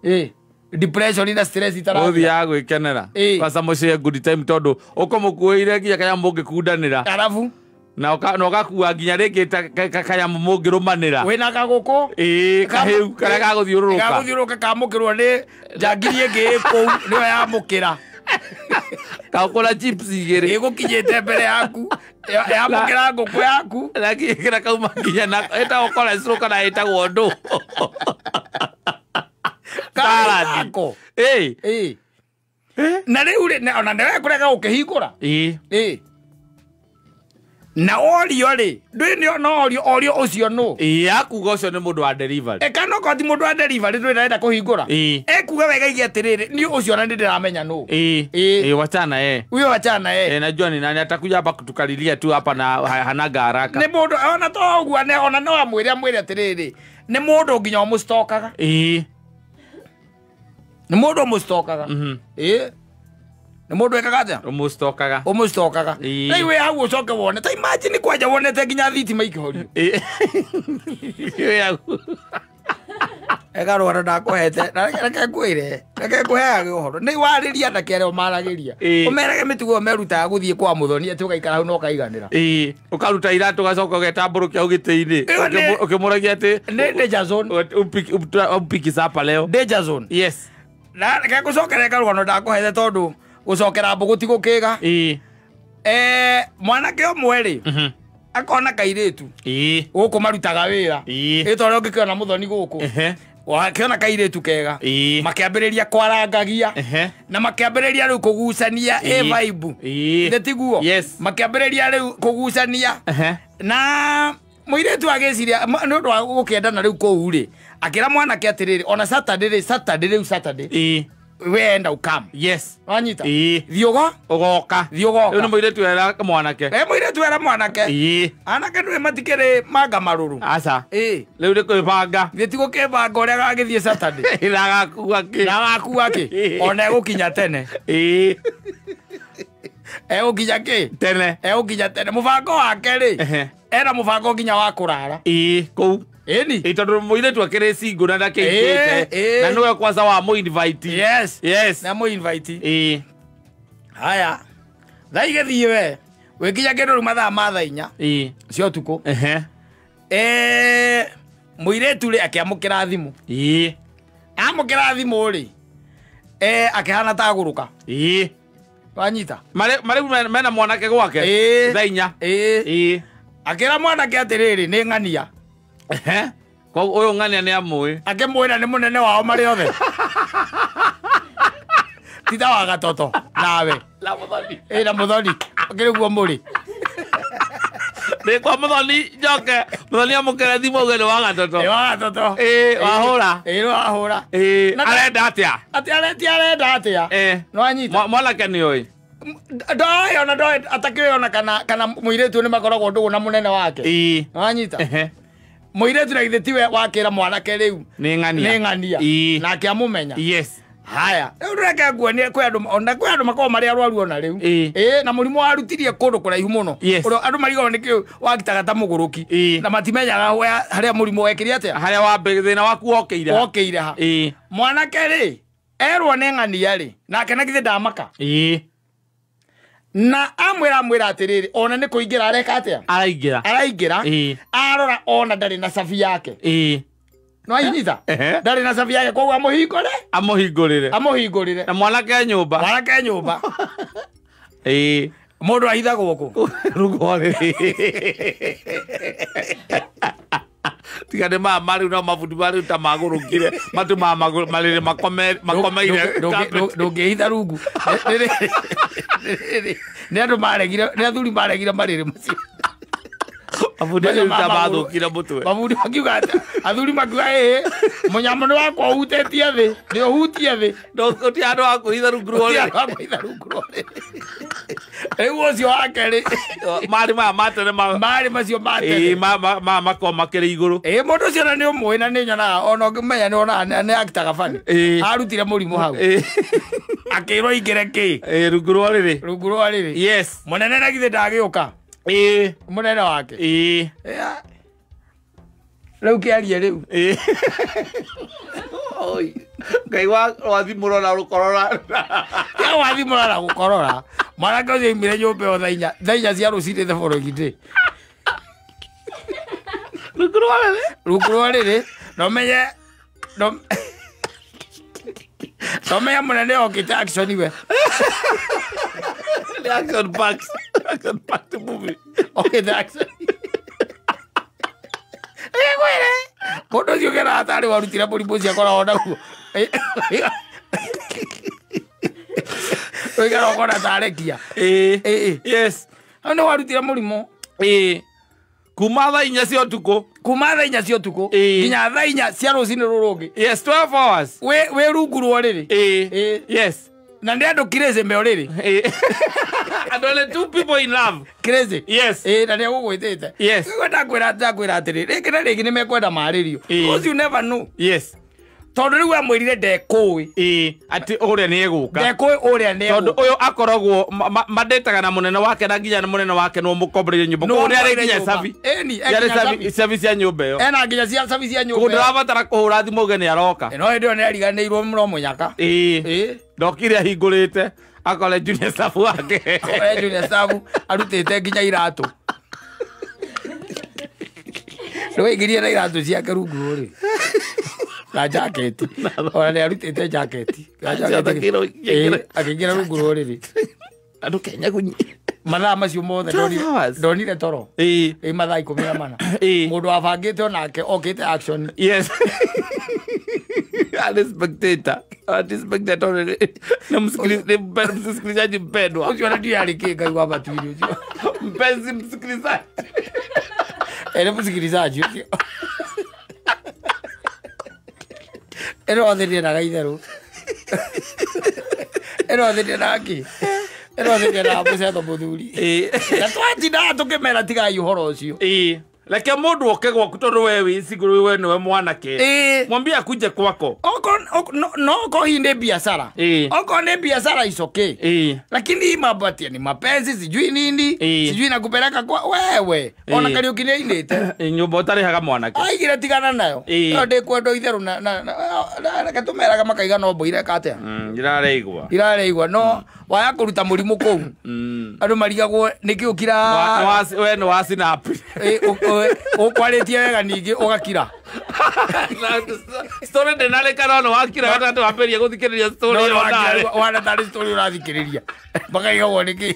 Ĩĩ. Depression na stress itarathira. Ũthiaga gwĩkenera. Kwanza mũciĩ good time tondũ ũkũmũkuĩire nginya kanyamũ mũngĩkundanĩra. Arabu. Na ũgakua nginya rĩngĩ kanyamũ mũngĩrũmanĩra. Wĩna kagũkũ. Ĩĩ, kahĩu karĩa gagũthiũrũrũka. Gagũthiũrũrũka kamũkĩrwo nĩ njangiri ĩngĩ ĩ kũu, nĩyo yamũkĩra. Kagũkũ na chips igĩrĩ. Ĩgũkinyĩte mbere yaku. Yamũkĩra ngũkũ yaku. Na kĩra kauma nginya na ĩtagwo cholesterol kana ĩtagwo ndũ. Salad. Ĩĩ. Ĩĩ. Na rĩu rĩ, ona nĩwe kũrega gũkĩhingũra. Ĩĩ. Ĩĩ. Na orio rĩ, ndũĩ no orio, orio ũcio nũ? Ĩĩ, akuga ũcio nĩ mũndũ wa delivery. Eka no korwo ti mũndũ wa delivery ndũĩ ndarenda kũhingũra. Ĩĩ. Ekuga wega ige atĩrĩrĩ, niĩ ũcio ona nĩ ndĩramenya nũ. Ĩĩ. Ĩĩ. Ĩĩ, wachana yeye. Huyo wachana yeye. Najua ni nani atakuja hapa kutukalilia tu hapa na hanaga haraka. Nĩ mũndũ ona to ũguo ona no amwĩre amwĩre atĩrĩrĩ, nĩ mũndũ nginya ũmũstokaga. Ĩĩ. Nĩ mũndũ ũmũstokaga. Ĩĩ. Nĩ mũndũ ekaga atĩa? Ũmũstokaga. Ũmũstokaga. Rĩu wĩ hau ũcoke wone. Ta imagine kwanja wonete nginya thitima ikĩhorio. Ĩĩ. Eka rũgano ndakũhete. Na reke ngwĩre. Reke ngũheage ũhoro. Nĩ warĩria anake arĩa ũmaragĩria. Ũmerage mĩtugo ĩyo merutaga gũthiĩ kwa mũthoni atĩ ũgaikara hau na ũkaiganĩra. Ĩĩ. Ũkaruta iratũ ũgacoka ũgetambũrũkia hau gĩtĩ-inĩ. Ũkĩmũragia atĩ nĩ danger zone. Upiki sapa leo. Danger zone. Yes. Na reke ngũcokerere karũgano ndakũhete tondũ gũcokera mbũgũ ti gũkĩga. Ĩĩ. Mwanake ũmwe rĩ, akona kairĩtu. Ĩĩ. Gũkũ marutaga wĩra. Ĩĩ. Ĩ tondũ ũngĩkĩona mũthoni gũkũ. Wakĩona kairĩtu kega. Ĩĩ. Makĩambĩrĩria kwarangagia. Na makĩambĩrĩria rĩu kũgucania ĩ vibe. Ĩĩ. Nĩ tiguo? Yes. Makĩambĩrĩria rĩu kũgucania. Na mũirĩtu agĩciria nĩ ũndũ wa gũkĩendana rĩu kũu rĩ, akĩra mwanake atĩrĩrĩ, ona Saturday rĩ, Saturday rĩu Saturday. Ĩĩ. Wenda ukam. Yes. Wanyita? Ĩĩ. Thiĩ ũgoka. Ũgoka. Thiĩ ũgoka. Rĩu nĩ mũirĩtu era mwanake. Ĩ mũirĩtu era mwanake. Ĩĩ. Anake ndũĩ matikĩrĩ manga marũrũ. Aca. Ĩĩ. Rĩu nĩ kwĩbanga. Githĩ ti gũkĩbanga ũrĩa agagĩthiĩ Saturday. Na agakua kĩ. Na agakua kĩ. Ona egũkinya tene. Ĩĩ. Egũkinya kĩ? Tene. Egũkinya tene. Mũbango wake rĩ, ena mũbango nginya wa kũrara. Ĩĩ, kũu. Ĩni. Ĩ tondũ mũirĩtu akĩrĩ single na ndakĩhikĩte. Na nĩwe kwanza wa mũ invite. Yes. Yes. Na mũ invite. Ĩĩ. Haya. Thaa igĩthiĩ we. Wĩkinya kĩndũ rĩu mathaa ma thaa inya. Ĩĩ. Cia ũtukũ. Mũirĩtu rĩ akĩamũkĩra thimũ. Ĩĩ. Amũkĩra thimũ rĩ, akĩhana ta agũrũka. Ĩĩ. Wanyita? Marĩ mena mwanake gwake. Ĩĩ. Thaa inya. Ĩĩ. Ĩĩ. Akĩra mwanake atĩrĩrĩ, nĩ ng'ania. Koguo ũyũ ng'ania nĩ amũĩ. Akĩmwĩra nĩ mũnene wao marĩ othe. Ti ta wa gatoto nawe. Na mũthoni. Ĩ na mũthoni. Ũkĩrĩ guo mũrĩ. Nĩ kwa mũthoni njoke. Mũthoni amũkĩre thimũ auge nĩ wa gatoto. Nĩ wa gatoto. Ĩ wahũra. Ĩ wahũra. Ĩ arenda atĩa? Atĩ arenda atĩa? Ĩ. Nĩ wanyita? Mwanake nĩ ũĩ. Ndoĩ ona ndoĩ atakĩũĩ ona kana mũirĩtu nĩ makoragwo ndũgũ na mũnene wake. Ĩ. Nĩ wanyita? Mũirĩtu na githĩ tiwe wakĩra mwanake rĩu. Nĩ ng'ania. Nĩ ng'ania. Nake amũmenya. Yes. Haya. Rĩu reke nguonie kwĩ andũ ona kwĩ andũ makoragwo marĩ arwaru ona rĩu. Ĩ na mũrimũ warutirie kũndũ kũraihu mũno. Yes. Ũrĩa andũ marigagwo nĩkĩ wakitaga ta mũgũrũki. Na matimenyaga harĩa mũrimũ wekire atĩa. Harĩa wa thĩna waku wokĩire. Wokĩire ha. Ĩ. Mwanake rĩ Erwo nĩ ng'ania rĩ nake na githĩ ndamaka. Ĩĩ. Na amwĩra atĩrĩrĩ ona nĩ kũingĩra areka atĩa? Araingĩra. Arora ona ndarĩ na cabi yake. Ĩĩ. No anyita ndarĩ na cabi yake koguo amũhingũrĩre na mwanake nyũmba. Ĩĩ. Mũndũ ahithagwo kũ? Rungu rĩrĩ. Tiga nĩ maya marĩu no mabundi marĩu ta magũrũkire matu ma marĩrĩ makomeire. Ndũngĩhitha rungu. Nĩ andũ maregire, nĩ athuri maregire marĩrĩ macio. Mabundi acio ta mathũkire mũtwe. Mabundi makiuga atĩ athuri makiuga ĩĩ mũnyamũ nĩ wakwa ũhutĩtie thĩ, nĩ ũhutie thĩ. Gũtirĩ handũ ha kwĩhitha rungu rwa ũrĩrĩ. Rĩu ũcio wake rĩ marĩ maya ma tene marĩ macio ma tene. Ĩĩ makoragwo makĩrĩ igũrũ. Ĩĩ mũndũ ũcio na nĩ ũmũĩ na nĩ nyonaga ona ũngĩmenya nĩ wonaga nĩ actaga funny. Arutire mũrimũ hau. Akĩrwo aingĩre kĩ? Ĩĩ rungu rwa ũrĩrĩ. Rungu rwa ũrĩrĩ. Yes. Mũnene na githĩ ndagĩũka. Ĩĩ. Mũnene wake. Ĩĩ. Rĩu kĩarie rĩu. Ĩĩ. Oi. Ngai wa wathimũra na rũkorora. Ya wathimũra na gũkorora. Mwanake ũcio aumire nyũmba ĩyo thaa inya cia rũcinĩ the following day. Rungu rwa ũrĩrĩ. Rungu rwa ũrĩrĩ. No menye no menye mũnene okĩte action we. The action packed. Action packed movie. Okay, the action. Ĩgwĩre. Mũndũ ũcio ũgeraga tarĩ warutire mũrimũ ũcio akoragwo naguo. Ũigara ũkona tarekia. Ĩĩ. Yes. Hau nĩ warutire mũrimũ. Ĩĩ. Kuma thaa inya cia ũtukũ. Kuma thaa inya cia ũtukũ. Nginya thaa inya cia rũcinĩ rũrũ rũngĩ. Yes, 12 hours. Wĩ rungu rwa ũrĩrĩ. Ĩĩ. Yes. Na nĩ andũ crazy me ũrĩrĩ. And only two people in love. Crazy. Yes. Na nĩ agũgwĩtĩte. Yes. Ndakwĩra atĩrĩ rĩngĩ na rĩngĩ nĩ mekwenda marĩrio. Because you never know. Yes. Tondũ rĩu amwĩrire ndekũĩ. Ĩĩ. Atĩ ũrĩa nĩ egũka. Ndekũĩ ũrĩa nĩ egũka. Tondũ ũyũ akoragwo mandĩtaga na mũnene wake na nginya mũnene wake no mũkomboreire nyũmba. Koguo nĩ arĩ nginya cabi. Ĩni, yarĩ cabi cia nyũmba ĩyo. Ena nginya cia cabi cia nyũmba. Koguo ndĩrabatara kũhũra thimũ uge nĩ aroka. No hĩndĩ ĩyo nĩ ariganĩirwo mũno mũnyaka. Ĩĩ. Ndokire ahingũrĩte akore junior staff wake. Akore junior staff arutĩte nginya iratũ. Nĩwaingĩrie na iratũ ciake rungu rĩ. Na jaketi. Ona nĩ arutĩte jaketi. Akĩingĩra rungu rwa ũrĩrĩ. Andũ kenyagunyi. Mathaa macio mothe ndonire toro. Ĩĩ. Ĩ mathaa 14. Mũndũ wabangĩte onake okĩte action. Yes. Ani spectator. Ani spectator. Na msikilizaji mpendwa. Ũcio na ndiũ yarĩ kĩ Ngai wa matu-inĩ ũcio. Mpenzi msikilizaji. Ere msikilizaji ũcio. Ero othe ndĩendaga itherũ. Ero othe ndĩendaga kĩ? Ero othe ndĩendaga mũcetho mũthuri. Na twatindaga tũkĩmera tigai ũhoro ũcio. Ĩĩ. Reke mũndũ oke gwaku tondũ we wĩ single we nĩwe mwanake. Mwambie akuje kwako. No okorwo hihi nĩ biacara. Okorwo nĩ biacara is okay. Lakini hii mambo ati ni mapenzi sijui nini, sijui nakupeleka kwa wewe. Ona Kariuki nĩ ainĩte. Nyũmba ũtarĩhaga mwanake. Aigire tigana nayo. No ndĩkwenda itherũ na reke tũmeraga makaiga no mbũ ireka atĩa. Irareigua. Irareigua no waya kũruta mũrimũ kũu. Andũ marigagwo nĩkĩ ũkira. We nĩ wa snap. Ũkwarĩtie wega ningĩ ũgakira. Story ndĩnarĩka no nĩ wakira gatagatĩ wambĩrĩria gũthikĩrĩria story ĩyo nawe. Wana tarĩ story ũrathikĩrĩria. Makaigagwo nĩkĩ.